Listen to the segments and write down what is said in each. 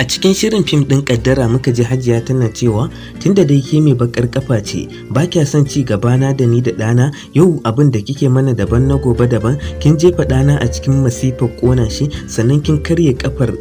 A cikin shirin fim ɗin Ƙaddara muka ji Hajiya tana cewa tunda dai ke mai bakar kafa ce, ba kya son ci gabana da ni da ɗana, yau abin da kike mana daban na gobe daban, kin jefa ɗana a cikin masifar ƙona shi, sannan kin karya kafar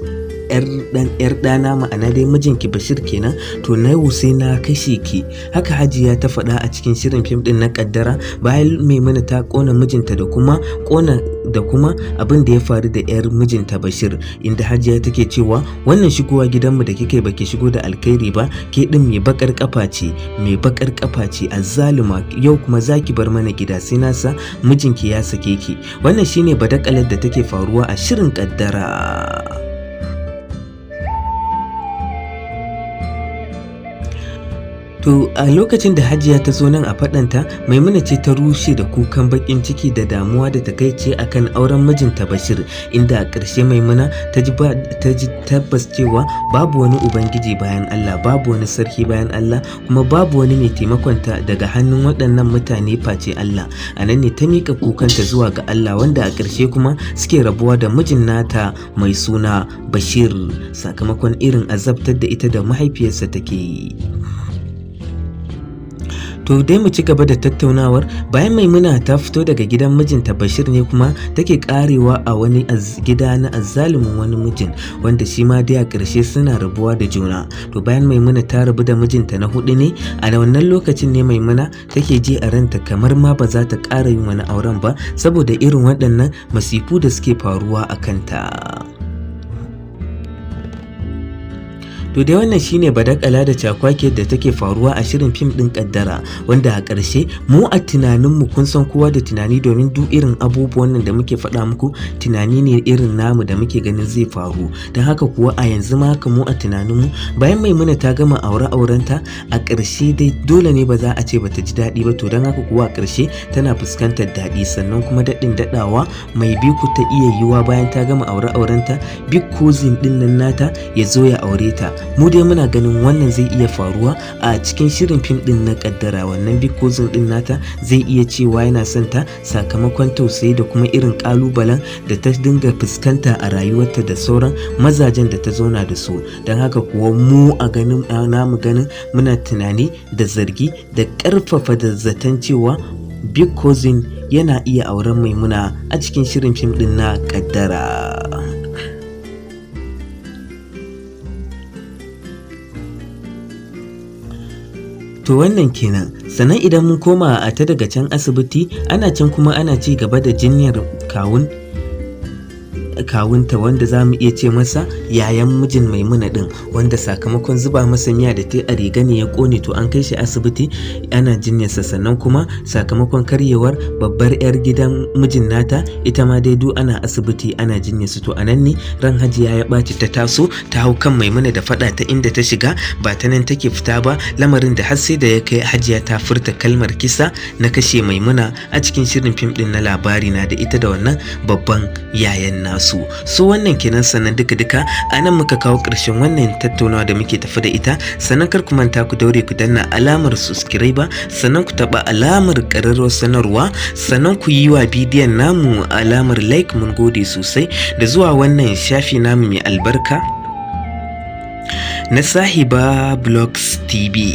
yar ɗana, ma'ana dai mijinki Bashir kenan, to na yau sai na kashe ki. Haka Hajiya ta faɗa a cikin shirin fim ɗin na Ƙaddara bayan Maimuna ta ƙona mijinta da kuma ƙona da kuma abin da ya faru da yar mijinta Bashir, inda Hajiya take cewa wannan shigowa gidanmu da kike baki shigo da alkhairi ba, ke din mai bakar kafa ce, mai bakar kafa ce, azzaluma, yau kuma zaki bar mana gida, sai na sa mijinki ya sake ki. Wannan shine badakalar da take faruwa a shirin Kaddara. To a lokacin da Hajiya ta zo nan a faɗanta, Maimuna ce ta rushe da kukan baƙin ciki da damuwa da takaici akan auren mijinta Bashir, inda a ƙarshe Maimuna ta ji tabbas cewa babu wani ubangiji bayan Allah, babu wani sarki bayan Allah, kuma babu wani mai taimakonta daga hannun waɗannan mutane face Allah. A nan ne ta miƙa kukanta zuwa ga Allah, wanda a ƙarshe kuma suke rabuwa da mijin nata mai suna Bashir sakamakon irin azabtar da ita da mahaifiyarsa take yi. To dai mu ci gaba da tattaunawar. Bayan Maimuna ta fito daga gidan mijinta Bashir ne kuma take karewa a wani gida na azzalumin wani mijin, wanda shi ma dai a ƙarshe suna rabuwa da juna. To bayan Maimuna ta rabu da mijinta na hudu ne, a wannan lokacin ne Maimuna take ji a ranta kamar ma ba za ta ƙara yin wani auren ba saboda irin waɗannan masifu da suke faruwa a kanta. To dai wannan shine badakala da cakwakiyar da take faruwa a shirin fim ɗin Kaddara, wanda a ƙarshe mu a tunaninmu, kun san kowa da tunani, domin duk irin abubuwan nan da muke faɗa muku tunani ne irin namu da muke ganin zai faru. Don haka kuwa a yanzu ma haka mu a tunaninmu, bayan Maimuna ta gama aure aurenta, a ƙarshe dai dole ne ba za a ce bata ji daɗi ba. To don haka kuwa a ƙarshe tana fuskantar daɗi, sannan kuma daɗin daɗawa mai biku ta iya yiwuwa bayan ta gama aure aurenta big cousin ɗin nan nata ya zo ya aure ta. Mu dai muna ganin wannan zai iya faruwa a cikin shirin fim din na Kaddara. Wannan big cousin din nata zai iya cewa yana son ta sakamakon tausayi da kuma irin kalubalen da ta dinga fuskanta a rayuwarta da sauran mazajen da ta zauna da su. Don haka kuwa mu a ganin namu ganin muna tunani da zargi da karfafa da zaton cewa big cousin yana iya auren Maimuna a cikin shirin fim din na Kaddara. To wannan kenan. Sannan idan mun koma a ta daga can asibiti, ana can kuma ana ci gaba da jinyar kawunta, wanda za mu iya ce masa yayan mijin Maimuna din, wanda sakamakon zuba masa miya da ta a riga ne ya kone. To an kai shi asibiti ana jinyarsa, sannan kuma sakamakon karyewar babbar yar gidan mijin nata, ita ma dai duk ana asibiti ana jinyarsu. To anan ne ran Hajiya ya ɓaci, ta taso ta hau kan Maimuna da faɗa, ta inda ta shiga ba ta nan take fita ba, lamarin da har sai da ya kai Hajiya ta furta kalmar kisa na kashe Maimuna a cikin shirin fim din na Labari Na da ita da wannan babban yayan nasu. So wannan kenan. Sannan duka duka anan muka kawo ƙarshen wannan tattaunawa da muke tafi da ita. Sannan kar ku manta ku daure ku danna alamar subscribe, sannan ku taɓa alamar ƙararrawar sanarwa, sannan ku yi wa bidiyon namu alamar like. Mun gode sosai da zuwa wannan shafi namu mai albarka na Sahiba Blogs TV.